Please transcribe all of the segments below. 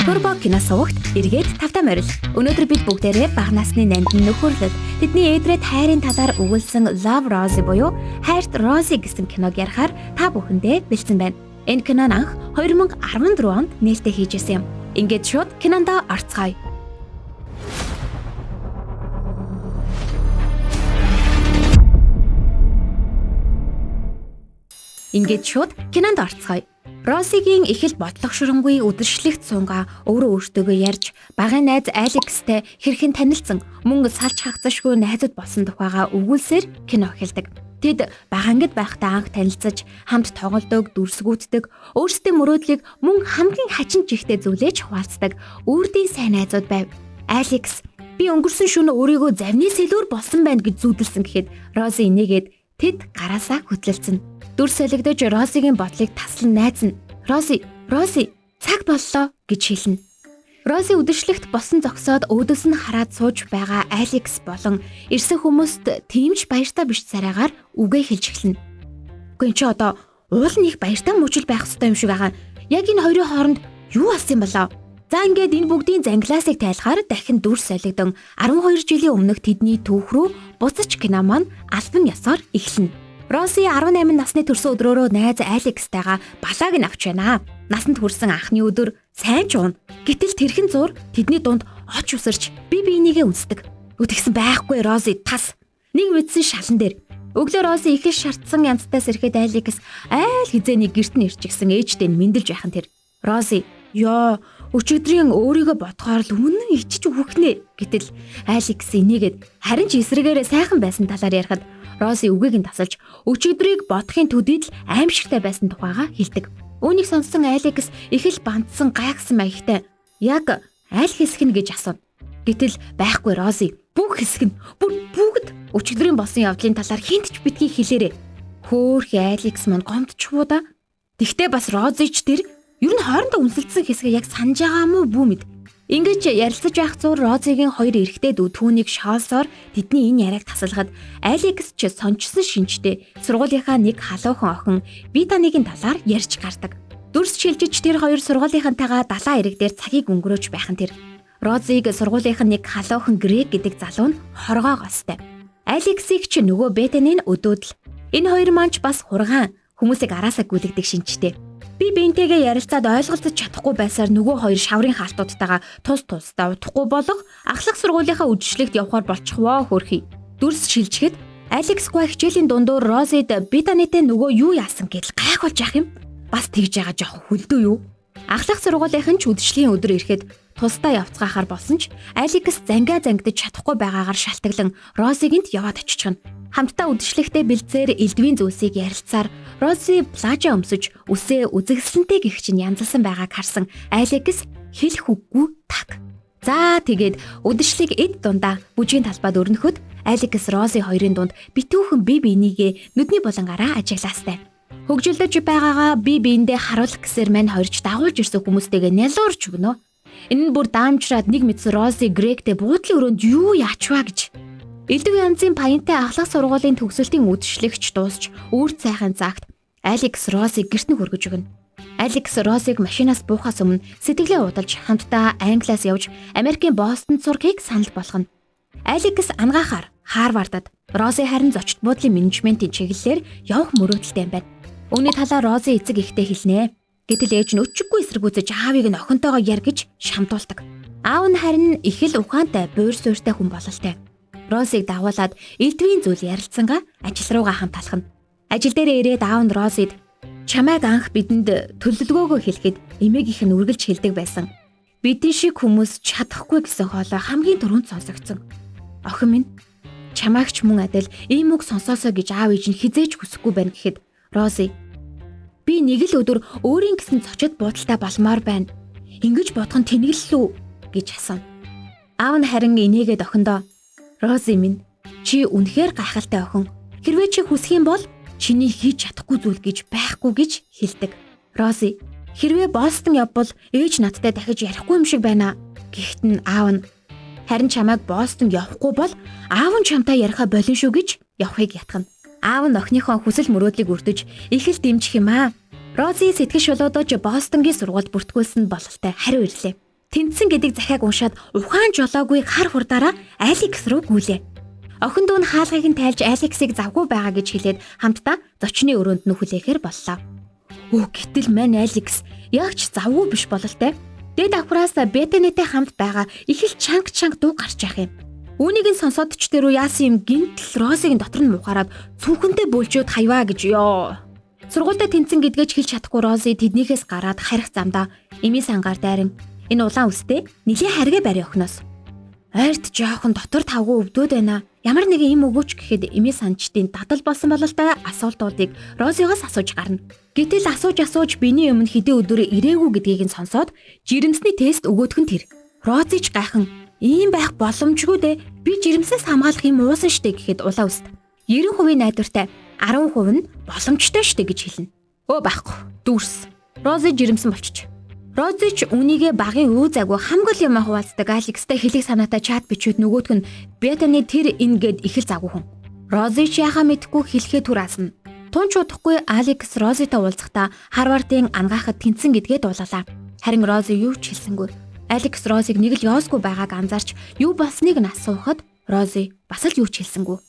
Турбо кино сувагт эргээд тавтай морил. Өнөөдөр бид бүгдээрээ бага насны нандин нөхөрлөл, тэдний эдрээд хайрын талаар өгүүлсэн Love Rosie буюу Хайрт Рози гэсэн киног ярихаар та бүхэндээ бэлдсэн байна. Энэ кино нь анх 2014 онд нээлттэй хийж исэн юм. Ингээд шууд кинондоо орцгоё. Ингээд шууд кинонд орцгоё. Росигийн их л бодлогоширонгүй үдшилэгт сунгаа өөрөө өөртөөгөө ярьж, багын найз Алекстэй хэрхэн танилцсан, мөн салж хагцашгүй найзууд болсон тухайгаа өгүүлсээр кино эхэлдэг. Тэд бага ангид байхдаа анх танилцаж, хамт тоглодог, дүрсгүүддэг, өөрсдийн мөрөөдлийг мөн хамгийн хачин чихтэй зүйлээж хуваалцдаг үрдийн сайн найзууд байв. Алекс би өнгөрсөн шөнө өөрийгөө завны сэлүүр болсон байна гэж зүүдэлсэн гэхэд Рози инээгээд тэд гараасаа хөтлөлцөн. Дүр солигдож Розигийн бодлыг таслан найз нь "Рози, Рози, цаг боллоо" гэж хэлнэ. Рози үдшилтэд босон зогсоод өөдөөс нь хараад сууж байгаа Алекс болон ирсэн хүмүүст тийм ч баяртай биш царайгаар үгээ хэлж эхэлнэ. Үгүй энэ чи одоо уул нь их баяртай мөчл байх ёстой юм шиг байгаа. Яг энэ хоёрын хооронд юу болсон юм болоо? За ингээд энэ бүгдийн занглаасыг тайлахаар дахин дүр солигдон 12 жилийн өмнөх тэдний түүх рүү буцаж кино маань албан ёсоор эхэлнэ. Роси 18 насны төрсөн өдрөөрөө найз Алекстайгаа балааг нь авч байна. Насанд хүрсэн анхны өдөр сайн ч уун. Гэтэл тэрхэн зур тэдний дунд оч үсэрч бие биенийгээ үнсдэг. Тэгсэн байхгүй Роси тас. Нэг мэдсэн шалан дээр. Өглөө Роси их шаардсан янзтай сэрэхэд Алекс айл хизээний герт нь ирчихсэн ээжтэй нь мэндэлж яхан тэр. Роси ёо өчигдрийн өөрийгөө бодохоор л үнэн ичиж үхнэ. Гэтэл Алекс инээгээд харин ч эсрэгээрээ сайхан байсан талаар ярихад Рози үгийг нь тасалж өчигдрийг бодохын төдийд л аимшигтай байсан тухайгаа хэлдэг. Үүнийг сонссон Алекс их л бантсан гайхсан маягтай яг аль хэсэг нь гэж асууна. Гэтэл байхгүй Рози бүх хэсэг нь бүр бүгд өчигдрийн болсон явдлын талаар хинт ч битгий хэлээрэ. Хөөхи Алекс мань гомдчихвуу да. Тэгтээ бас Рози ч тэр ер нь хоорондоо үнсэлдсэн хэсгээ яг санаж байгаа мó бүү мэд. Ингэж ярилцаж байх зур Розигийн хоёр эрэгтэй дүү түүнийг шоолсоор тэдний энэ яриаг тасалхад Алекс ч сончсон шинжтэй сургуулийнхаа нэг халуухан охин Битаныгийн талаар ярьж гардаг. Дүрс шилжиж тэр хоёр сургуулийнхантайгаа далайн эрэг дээр цагийг өнгөрөөж байх нь тэр. Розиг сургуулийнх нь нэг халуухан Грек гэдэг залуу нь хоргоогоостой. Алексийг ч нөгөө Бетанийн өдөөдөл. Энэ хоёр маань ч бас хургаан хүмүүсийг араасаа гүйлгдэг шинжтэй. Би бинтэйгээ ярилцаад ойлголцож чадахгүй байсаар нөгөө хоёр шаврын хаалтуудтайгаа тус тусдаа удахгүй болох ахлах сургуулийнхаа үдшилтэд явхаар болчихвоо хөрхий. Дүрс шилжихэд Алекс гуай хичээлийн дундуур Розид Битанитэй нөгөө юу яасан гэдэл гайхуулж яах юм. Бас тэгж байгаа жоох хөлдөө юу? Ахлах сургуулийнхан ч үдшлийн өдөр ирэхэд тусдаа явцгаахаар болсон ч Алекс зангаа зангидаж чадахгүй байгаагаар шалтгаглан Розигинд яваад очихно. Хамтдаа үдшилтэхдээ бэлдсээр элдвийн зүйлсийг ярилцсаар Рози плажа өмсөж үсээ үзэгсэлэнтэй гих чинь янзалсан байгааг харсан Алекс хэлэх үггүй так. За тэгээд үдшилтийг эд дундаа бүжгийн талбайд өрнөхөд Алекс Рози хоёрын дунд битүүхэн бие биенийгээ нүдний булангаараа ажиглаастай. Хөгжүүлж байгаагаа бие биендээ харуулах гэсээр мань хоёрч дагуулж ирсэн хүмүүстэйгээ нялуурч өгнө. Энэ нь бүр даамжраад нэг мэдсэн Рози Грегтэй буудлын өрөөнд юу яачваа гэж. Элдв янзын паянтай ахлах сургуулийн төгсөлтийн үдшилэгч дуусч үүр цайхан цагт Алекс Розиг гэрт нь хүргэж өгнө. Алекс Розиг машинаас буухаас өмнө сэтгэлээ удалж хамтдаа Англиас явж Америкийн Бостонд сурахыг санал болгоно. Алекс ангаахаар Харвардад, Рози харин зочид буудлын менежментийн чиглэлээр явах мөрөөдөлтэй юм байна. Үүний талаар Рози эцэг эхтэй хэлнэ. Гэтэл ээж нь өчиггүй эсэргүүцэж аавыг нь охинтойгоо яар гэж шамдуулдаг. Аав нь харин их л ухаантай, буур суурьтай хүн бололтой. Розиг дагуулад элдвийн зүйл ярилцсангаа ажил руугаа хамт алхна. Ажил дээрээ ирээд аав нь Розид чамайг анх бидэнд төлөвлөгөөгөө хэлэхэд эмээгийнх нь үргэлж хэлдэг байсан. Бидний шиг хүмүүс чадахгүй гэсэн хоолой хамгийн түрүүнд сонсогдсон. Охин минь чамайг ч мөн адил ийм үг сонсоосоо гэж аав ээж нь хизээж хүсэхгүй байна гэхэд Рози би нэг л өдөр өөрийн гэсэн зочид буудалтай болмоор байна. Ингэж бодох нь тэнэглэл үү гэж асууна. Аав нь харин инээгээд охиндоо Рози минь чи үнэхээр гайхалтай охин. Хэрвээ чи хүсэх юм бол чиний хийж чадахгүй зүйл гэж байхгүй гэж хэлдэг. Рози хэрвээ Бостон явбал ээж надтай дахиж ярихгүй юм шиг байна. Гэхдээ нь аав нь харин чамайг Бостон явахгүй бол аав нь чамтай яриха болно шүү гэж явахыг ятгана. Аав нь охиныхоо хүсэл мөрөөдлийг өртөж их л дэмжих юм аа. Рози сэтгэл шулуудаж Бостонгийн сургуульд бүртгүүлсэн бололтой хариу ирлээ. Тэнцсэн гэдэг захиаг уншаад ухаан жолоогүй хар хурдаараа Алекс руу гүйлээ. Охин дүү нь хаалгыг нь тайлж Алексийг завгүй байгаа гэж хэлээд хамтдаа зочны өрөөнд нь хүлээхээр боллоо. Өө гэтэл мань Алекс яг ч завгүй биш бололтой. Дээд давхраас Бетанетэй хамт байгаа их л чанга чанга дуу гарч явах юм. Үүнийг нь сонсоод ч тэр үү яасан юм гинтл Розиг дотор нь мухаарад цүнхэнтэй бөлжөөд хаяа гэж ёо. Сургуультай тэнцэн гэдгээ ч хэлж чадахгүй Рози тэднийхээс гараад харих замдаа эмийн сангаар дайран энэ улаан үстэй нэлийн харгэ барь охиноос. Ойрт жоохон дотор тавгүй өвдөөд байна. Ямар нэгэн юм өгөөч гэхэд эмийн санчдын дадал болсон бололтой асуултуудыг Розигоос асууж гарна. Гэтэл асууж биений өмнө хэдэн өдөр ирээгүй гэдгийг нь сонсоод жирэмсний тест өгөөдх нь тэр. Рози ч гайхан ийм байх боломжгүй дээ. Би жирэмсээс хамгаалах юм уусан штэ гэхэд улаан үст 90% найдвартай 10% нь боломжтой штэ гэж хэлнэ. Өө байхгүй. Дүүрс. Рози жирэмсэн болчих. Рози ч үнийгээ багын өө загвар хамгал юм хуваалцдаг Алекстай хэлэх санаатай чат бичүүд нөгөөх нь Бетаны тэр ингээд их л завгүй хүн. Рози ч яхаа мэдхгүй хэлэхээ түр асна. Тун ч удахгүй Алекс Розитой уулзахдаа Харвардын ангаахад тэнцсэн гэдгээ дуулалаа. Харин Рози юу ч хэлсэнгүй. Алекс Розиг нэг л ёосгүй байгааг анзаарч юу болсныг нь асуухад Рози бас л юу ч хэлсэнгүй.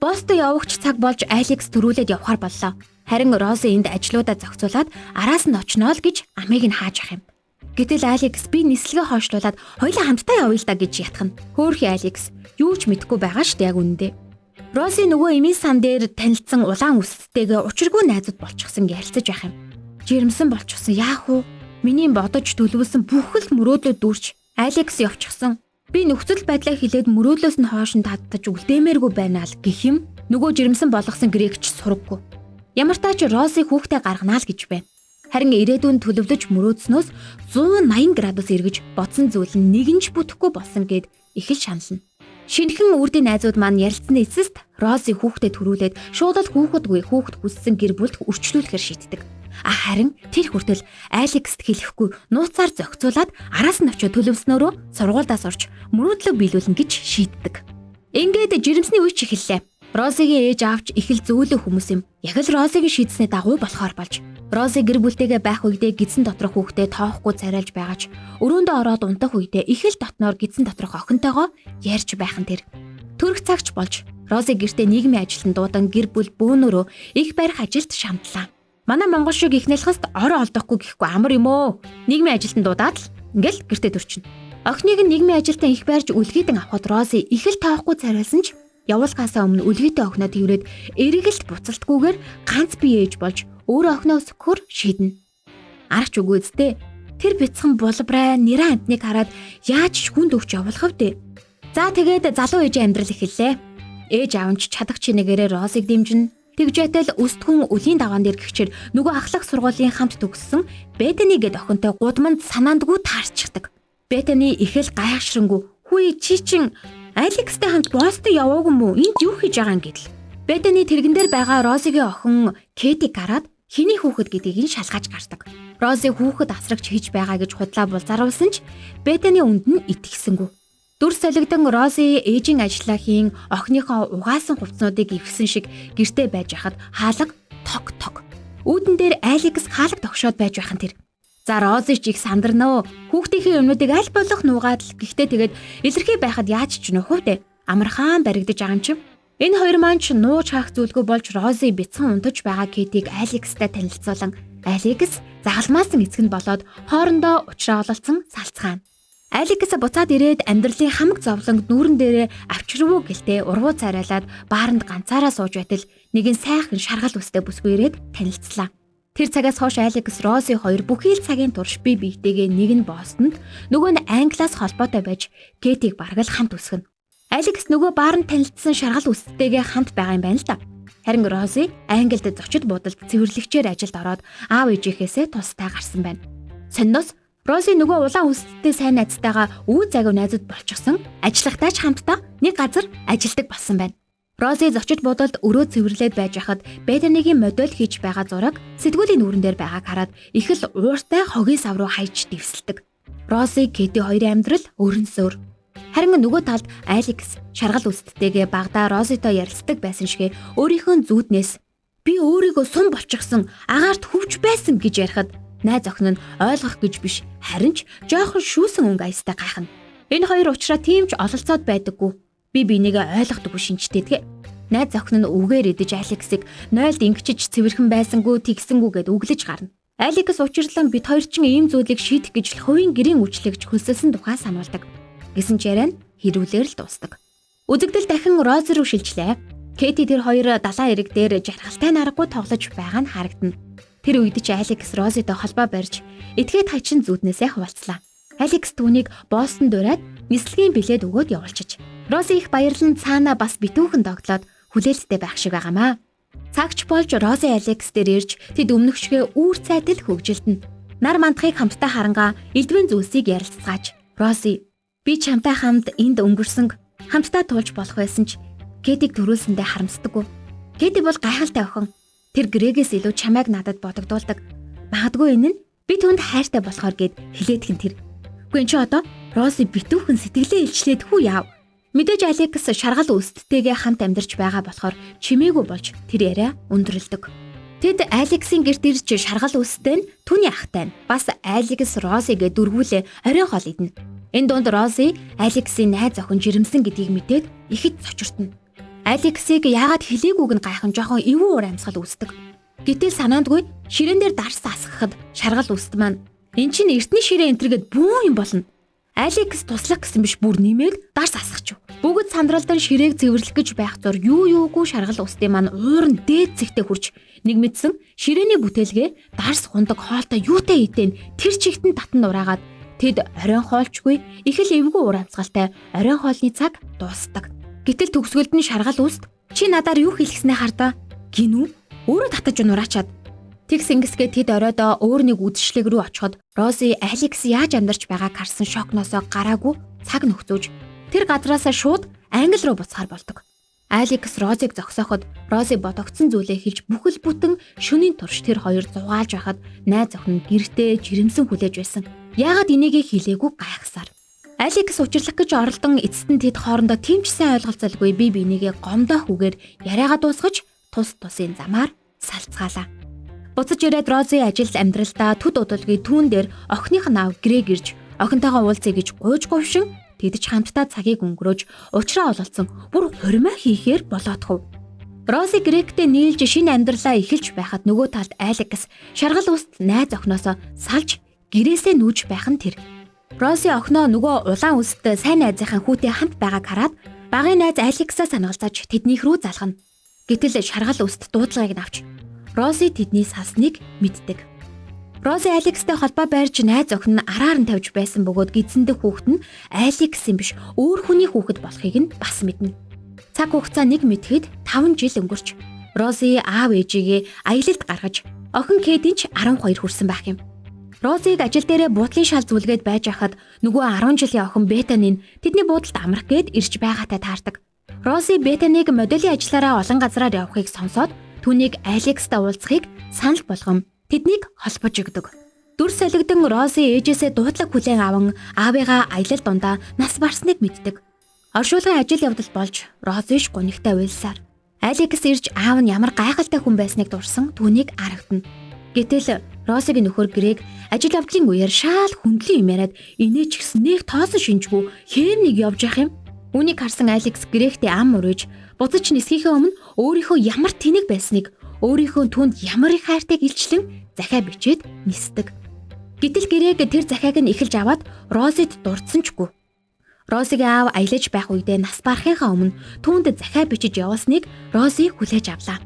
Бостон явагч цаг болж Алекс төрүүлээд явхаар боллоо. Харин Рози энд ажлуудаа зохицуулаад араас нь очноо л гэж амийг нь хааж ах юм. Гэтэл Алекс би нислэгээ хойшлуулад хоёлаа хамтдаа явъя л да гэж ятгана. Хөөхи Алекс юу ч мэдэхгүй байгаа шүү дээ яг үнэндээ. Рози нөгөө эмийн сан дээр танилцсан улаан үстэйгээ учиргүй найзууд болчихсон ярилцаж байх юм. Жирэмсэн болчихсон яах вэ? Миний бодож төлөвлөсөн бүхэл мөрөөдлөө дүүрч Алекс явчихсан. Би нөхцөл байдлаа хилээд мөрөөдлөөс нь хойш нь татдаж үлдээмээргүй байна л гэх юм. Нөгөө жирэмсэн болгосон грекч сураггүй. Ямар тач Рози хүүхдээ гарганаа л гэж байна. Харин ирээдүйн төлөвлөж мөрөөдснөөс 180 градус эргэж бодсон зүйл нь нэг нь ч бүтэхгүй болсон гэд их л шанална. Шинэхэн үрдийн найзууд маань ярилцсаны эцэст Рози хүүхдээ төрүүлээд шууд л хүүхэдгүй хүүхэд хүссэн гэр бүлд өрчлүүлэхээр шийддэг. А харин тэр хүртэл Алекст хэлэхгүй нууцаар зохицуулаад араас нь очиод төлөвлөснөөрөө сургуульдаа сурч мөрөөдлөө биелүүлнэ гэж шийддэг. Ингээд жирэмсний үе ч эхэллээ. Розигийн ээж аавч их л зөөлөн хүмүүс юм. Яг л Розигийн шийдсэний дагуу болохоор болж. Рози гэр бүлтэйгээ байх үедээ гидсэн доторх хүүхдээ тоохгүй царайлж байгаа ч өрөөндөө ороод унтах үедээ их л дотноор гидсэн доторх охинтойгоо ярьж байх нь тэр. Төрөх цагч болж Рози гэртээ нийгмийн ажилтан дуудан гэр бүл бөөнөрөө их барих ажилд шамтлаа. Манай монгол шиг их нэлхэст ор олдохгүй гэхгүй амар юм оо. Нийгмийн ажилтан дуудаад л ингээл гэртээ төрчихнө. Охиныг нь нийгмийн ажилтан их барьж үлгийдэн авахд Рози их л тоохгүй царайлсан ч явуулахаасаа өмнө үлгийтэй охиноо тэрвэрэд эргэлт буцалтгүйгээр ганц бие ээж болж өөрөө охиноо өсгөхөөр шийднэ. Аргач үгүй зү. Тэр бяцхан булбрай нэрэн амтныг хараад яаж ч хүнд өгч явуулах вэ? За тэгээд залуу ээжийн амьдрал эхэллээ. Ээж аав нь ч чадах чинэгээрээ Розиг дэмжинэ. Тэгж байтал өстгүн үлийн даваан дээр гихчээр нөгөө ахлах сургуулийн хамт төгссөн Бетани гэд охинтой гудамд санаандгүй таарчихдаг. Бетани их л гайхшрангүү. Хүй чи чин Алекстэй хамт Бостон яваагүй мүү? Энд юу хийж байгаа юм гэдэл. Бетани тэрэгэн дээр байгаа Розигийн охин Кетиг гараад хэний хүүхэд гэдгийг нь шалгаж гардаг. Рози хүүхэд асрагч хийж байгаа гэж худлаа булзаруулсан ч Бетани үнд нь итгэсэнгүй. Дүр солигдон Рози ээжийн ажлаа хийн охиныхоо угаасан хувцснуудыг эвхсэн шиг гэртээ байж хахад хаалга тог тог. Үүдэн дээр Алекс хаалга тогшоод байж байх нь тэр. За Рози ч их сандарна оо. Хүүхдийнхээ юмнуудыг аль болох нуугаад л гэхдээ тэгээд илэрхий байхад яаж ч нуух вэ? Амархан баригдаж байгаа юм чи. Энэ хоёр маань ч нууж хаах зүйлгүй болж Рози бяцхан унтаж байгаа Кетиг Алекстай танилцуулан Алекс загалмаасан эцэг нь болоод хоорондоо уучраа ололцсон салцгаана. Алекс буцаад ирээд амьдралын хамаг зовлонг нүүрэн дээрээ авчирвуу гэлтэй урвуу царайлаад бааранд ганцаараа сууж байтал нэгэн сайхан шаргал үстэй бүсгүй ирээд танилцлаа. Тэр цагаас хойш Алекс Рози хоёр бүхий л цагийн турш бие биетэйгээ нэг нь Бостонд нөгөө нь Англиас холбоотой байж Кетиг бараг л хамт өсгөнө. Алекс нөгөө бааранд танилцсан шаргал үстэйгээ хамт байгаа юм байна л да. Харин Рози Англид зочид буудалд цэвэрлэгчээр ажилд ороод аав ээжийнхээсээ тустай гарсан байна. Сонноос Рози нөгөө улаан үстэй сайн найзтайгаа үе загив найзууд болчихсон. Ажиллахдаа ч хамтдаа нэг газар ажилдаг болсон байна. Рози зочид буудалд өрөө цэвэрлээд байж хахад Бетанигийн модель хийж байгаа зураг сэтгүүлийн нүүрэн дээр байгааг хараад их л ууртай хогийн сав руу хайж дэвсэлдэг. Рози Кети хоёрын амьдрал өрнсөөр. Харин нөгөө талд Алекс шаргал үсттэйгээ багадаа Розитой ярилцдаг байсан шигэ өөрийнхөө зүүднээс би өөрийгөө сум болчихсон агаарт хөвч байсан гэж ярихад Найз охин нь ойлгох гэж биш, харин ч жоохон шүүсэн өнгө аястай гайхна. Энэ хоёр уучраа тийм ч ололцоод байдаггүй. Би бинийгээ ойлгодоггүй шинжтэйдгэ. Найз охин нь үгээр идэж Алексийг нойлд ингэчиж цэвэрхэн байсангүй тэгсэнгүү гэд өглөж гарна. Алекс учирлан бид хоёр чинь ийм зүйлийг шийдэх гэж л хувийн гэрийн үйлчлэгч хөлсөлсөн тухай сануулдаг. Гэсэн ч яриа нь хэрүүлээр л дуустдаг. Үзэгдэл дахин Рози руу шилжлээ. Кэти тэр хоёр далайн эрэг дээр жаргалтай наргагүй тоглож байгаа нь харагдана. Тэр үед ч Алекс Розитой холбоо барьж этгээд хачин зүүднээсээ хуваалцлаа. Алекс түүнийг Бостонд ураад нислэгийн билет өгөөд явуулчих. Рози их баярлан цаанаа бас битүүхэн догтлоод хүлээлттэй байх шиг байгаамаа. Цагч болж Рози Алекс дээр ирж тэд өмнөхшгөө үүр цайтал хөгжилдөнө. Нар мандахыг хамтдаа харангаа элдвийн зүйлсийг ярилцгааж Рози би чамтай хамт энд өнгөрсөн хамтдаа туулж болох байсан ч Кэтиг төрүүлсэндээ харамсдаггүй. Кэти бол гайхалтай охин. Тэр Грегээс илүү чамайг надад бодогдуулдаг. Магадгүй энэ нь би түүнд хайртай болохоор гэд хэлээдхэн тэр. Үгүй эн чи одоо Рози битүүхэн сэтгэлээ илчлээд хүү яав. Мэдээж Алекс шаргал өсттэйгээ хамт амьдарч байгаа болохоор чимээгүй болж тэр яриа өндөрлөдөг. Тэд Алексийн гэрт ирж шаргал өсттэй нь түүний ахтай нь бас Алекс Розигээ дөрвүүлээ оройн хоол идэнэ. Энэ дунд Рози Алексийн найз охин жирэмсэн гэдгийг мэдээд ихэд цочиртно. Алексийг яагаад хэлээгүйг нь гайхан жоохон эвгүй уур амьсгал үүсдэг. Гэтэл санаандгүй ширээн дээр дарс асгахад шаргал үст маань эн чинь эртний ширээ энтергээд бүүн юм болно. Алекс туслах гэсэн биш бүр нэмээд дарс асгах. Бүгд сандралдан ширээг цэвэрлэх гэж байх зур юу юугүй шаргал устын маань уурн дээд зэгтээ хүрч нэг мэдсэн ширээний бүтээлгээ дарс хундаг хоолтой юутай идээн тэр чигтэн татан нураагаад тэд оройн хоолчгүй их л эвгүй уур амьсгалтай оройн хоолны цаг дуустдаг. Гэтэл төгсгөлд нь шаргал үст чи надаар юу хэлгэснээ хардаа гинүү өөрөө татаж нураачаад тэгс ингэсгээ тэд оройдоо өөр нэг үдшилэг рүү очиход Рози Алекс яаж амьдарч байгааг харсан шокноосоо гараагүй цаг нөхцөж тэр газраасаа шууд англи руу буцахаар болдог. Алекс Розиг зогсооход Рози бодогдсон зүйлээ хэлж бүхэл бүтэн шөнийн турш тэр хоёр зугаалж байхад найз охин гэртээ жирэмсэн хүлээж байсан. Яагаад энийгээ хэлээгүй гайхсаар. Алекс учирлах гэж оролдон эцэст нь тэд хоорондоо тийм ч сайн ойлголцолгүй би бинийгээ гомдоох үгээр яриагаа дуусгаж тус тусын замаар салцгаалаа. Буцаж ирээд Рози ажил амьдралдаа төд удалгүй түүн дээр охиных нь аав Грэг ирж охинтойгоо уулзъя гэж гуйж говшин тэд ч хамтдаа цагийг өнгөрөөж уучраа ололцсон бүр хурмаа хийхээр болоодхов. Рози Грегтэй нийлж шинэ амьдралаа эхэлж байхад нөгөө талд Алекс шаргал уст найз охиноосоо салж гэрээсээ нүүж байх нь тэр. Рози охиноо нөгөө улаан үстэй сайн найзынхаа хүүтэй хамт байгааг хараад багын найз Алексаа санагалзаж тэднийх рүү залгана. Гэтэл шаргал үст дуудлагыг нь авч Рози тэдний салсныг мэддэг. Рози Алекстэй холбоо байрж найз охин нь араар нь тавьж байсан бөгөөд гидсэндэх хүүхэд нь Алекс юм биш өөр хүний хүүхэд болохыг нь бас мэднэ. Цаг хугацаа нэг мэдэхэд 5 жил өнгөрч Рози аав ээжигээ аялалд гаргаж охин Кэдин ч 12 хүрсэн байх юм. Розиг ажил дээрээ буудлын шал зүлгээд байж байхад нөгөө 10 жилийн охин Бетанин тэдний буудалд амрах гээд ирж байгаатай таардаг. Рози Бетаныг моделийн ажиллаараа олон газраар явахыг сонсоод түүнийг Алекстай уулзахыг санал болгон тэднийг холбож өгдөг. Дүр солигдон Рози ээжээсээ дуудлага хүлээн аван аавыгаа аялал дундаа нас барсныг мэддэг. Оршуулгын ажил явдал болж Рози ш гунигтай уйлсаар Алекс ирж аав нь ямар гайхалтай хүн байсныг дурсан түүнийг аргадна. Гэтэл Росигийн нөхөр Грэг ажил явдлын үеэр шаал хүндлийн юм яриад инээ ч гэсэн нэг тоосон шинжгүй хээр нэг явж явах юм. Үүнийг харсан Алекс Грегтэй ам уриж буцаж нисхийнхээ өмнө өөрийнхөө ямар тэнэг байсныг өөрийнхөө түнд ямар их хайртайг илчлэн захиа бичээд нисдэг. Гэтэл Грэг тэр захиаг нь эхэлж аваад Розид дурдсан ч үгүй. Розигийн аав аялаж байх үедээ нас барахынхаа өмнө түүнд захиа бичиж явуулсныг Рози хүлээж авлаа.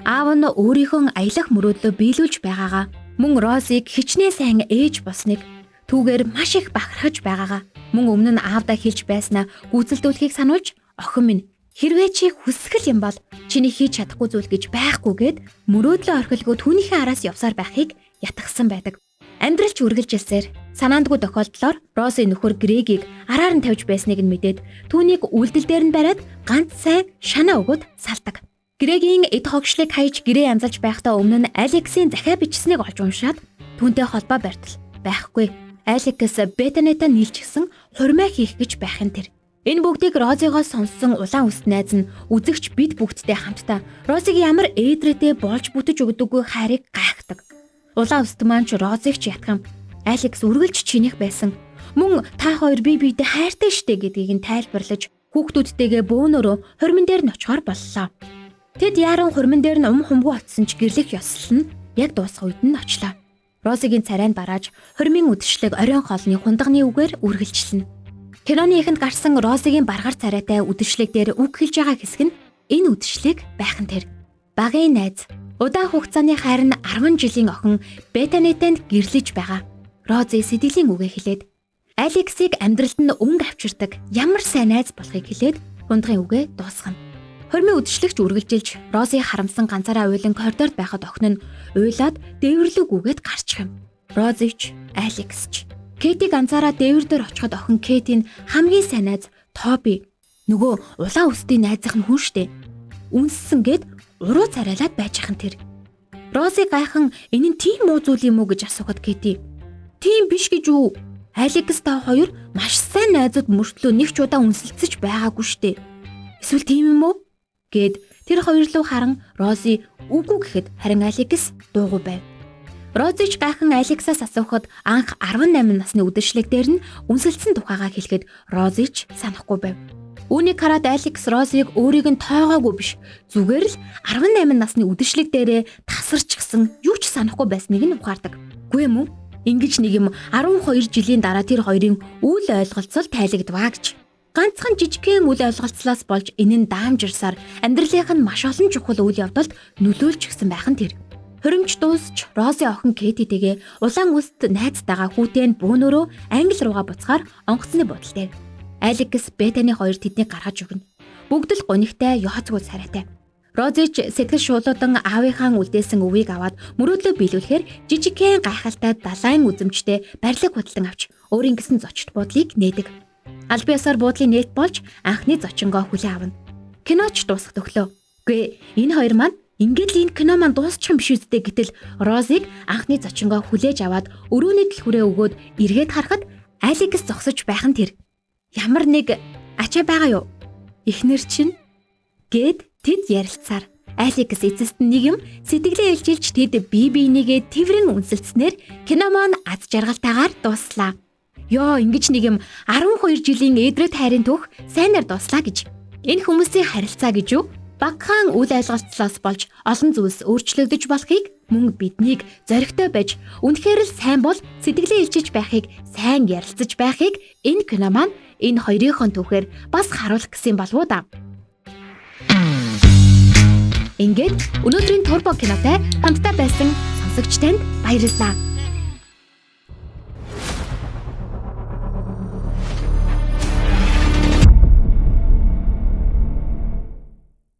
Аав нь өөрийнхөө аялах мөрөөдлөө биелүүлж байгаагаа мөн Розиг хичнээн сайн ээж болсныг түүгээр маш их бахархаж байгаагаа мөн өмнө нь аавдаа хэлж байснаа гүйцэлдүүлэхийг сануулж охин минь хэрвээ чи хүсгэл юм бол чиний хийж чадахгүй зүйл гэж байхгүйгээд мөрөөдлөө орхилгүй түүнийхээ араас явсаар байхыг ятгсан байдаг. Амьдрал ч үргэлжилсээр санаандгүй тохиолдлоор Рози нөхөр Грегийг араар нь тавьж байсныг нь мэдээд түүнийг үйлдэл дээр нь бариад ганц сайн шанаа өгөөд салдаг. Грегийн эд хогшлыг хайж гэрээ янзалж байхдаа өмнө нь Алексийн захиа бичсэнийг олж уншаад түүнтэй холбоо барьтал байхгүй. Алекс Бетанетай нийлчихсэн хурмаа хийх гэж байх нь тэр. Энэ бүгдийг Розигоос сонссон улаан үст найз нь үзэгч бид бүгдтэй хамтдаа Розиг ямар ээдрээтэй болж бүтэж өгдөггүй хайрыг гайхдаг. Улаан өст маань ч Розиг ч ятгам. Алекс үргэлж чинийх байсан. Мөн та хоёр бие биедээ хайртай штэ гэдгийг нь тайлбарлаж хүүхдүүдтэйгээ бөөнөрөө хормон дээр нь очихоор боллоо. Тэд яаран хормон дээр нь хумгүй очсон ч гэрлэх ёслол нь яг дуусах үед нь очлоо. Розигийн царайнд барааж хормын үдшилэг оройн хоолны хундагны үгээр үргэлжлэнэ. Киноны эхэнд гарсан Розигийн баргар царайтай үдшилэг дээр үг хэлж байгаа хэсэг нь энэ үдшилэг байх нь тэр. Багын найз удаан хугацааны хайр нь 10 жилийн охин Бетанетэнд гэрлэж байгаа. Рози сэтгэлийн үгээ хэлээд Алексийг амьдралд нь өнгө авчирдаг ямар сайн найз болохыг хэлээд хундгын үгээ дуусгана. Хормын үдшилэгч үргэлжилж Рози харамсан ганцаараа уйлан коридорд байхад охин нь уйлаад дээвэрлэг үгээд гарчих юм. Розич, Алекс ч Кэти ганцаараа дээвэр дээр очиход охин Кэтийн хамгийн сайн найз Тоби нөгөө улаан үстийн найзынх нь хүн штэ. Үнссэн гэд уруу царайлаад байж хан тэр. Рози гайхан энэ нь тийм муу зүйл юм уу гэж асуухад Кэти тийм биш гэж үү? Алекс та хоёр маш сайн найзууд мөртлөө нэг ч удаа үнсэлцэж байгаагүй штэ. Эсвэл тийм юм уу? Гэд тэр хоёр руу харан Рози үгүй гэхэд харин Алекс дуугүй байв. Розич гайхан Алексаас асуухад анх 18 насны үдшилэг дээр нь үнсэлсэн тухайгаа хэлэхэд Розич санахгүй байв. Үүнийг хараад Алекс Розиг өөрийг нь тоогоогүй биш. Зүгээр л 18 насны үдшилэг дээрээ тасарчгсан юу ч санахгүй байсныг нь ухаардаг. Үгүй юм уу? Ингиж нэг юм 12 жилийн дараа тэр хоёрын үл ойлголцол тайлагдваа гэж. Ганцхан жижигхэн үл ойлголцлоос болж энэ нь даамжирсаар амьдралынх нь маш олон чухал үйл явдалд нөлөөлчихсөн байх нь тэр. Хоримч дуусч Рози охин Кэтитэйгээ улаан үст найзтайгаа хүүтэй нь бөөнөрөө англи руугаа буцахаар онгоцны буудалтай. Алекс Бетаны хоёр тэднийг гаргаж өгнө. Бүгд л гунигтай ёоцгүй царайтай. Розич сэтгэл шуулуудан аавынхаа үлдээсэн өвийг аваад мөрөөдлөө биелүүлэхээр жижигхэн гайхалтай далайн үзэмжтэй барилга худалдан авч өөрийн гэсэн зочд буудлыг нээдэг. Аль биесээр буудлын нээлт болж анхны зочингоо хүлээн авна. Киноч дуусах төхлөө. Гүй энэ хоёр маань ингээд л энэ кино маань дуусчих юм биш үсттэй гэтэл Розиг анхны зочингоо хүлээж аваад өрөөний дэлгүүрээ өгөөд эргээд харахад Алекс зогсож байх нь тэр. Ямар нэг ачаа байгаа юу? Эхнэр чинь гэд тэд ярилцсаар Алекс эцэст нь нэг юм сэтгэлээ илчилж тэд бие биенийгээ тэврэн үнсэлцснээр кино маань аз жаргалтайгаар дууслаа. Йоо ингэж нэг юм 12 жилийн эдрээд хайрын түүх сайнаар дууслаа гэж. Энэ хүмүүсийн харилцаа гэж юу? Багахан үл ойлголцлоос болж олон зүйлс өөрчлөгдөж болохыг мөн биднийг зоригтой байж үнэхээр л сайн бол сэтгэлээ илчилж байхыг сайн ярилцаж байхыг энэ кино маань энэ хоёрынхон түүхээр бас харуулах гэсэн болов уу да. Ингээд өнөөдрийн Турбо кинотой хамтдаа байсан сонсогч танд баярлалаа.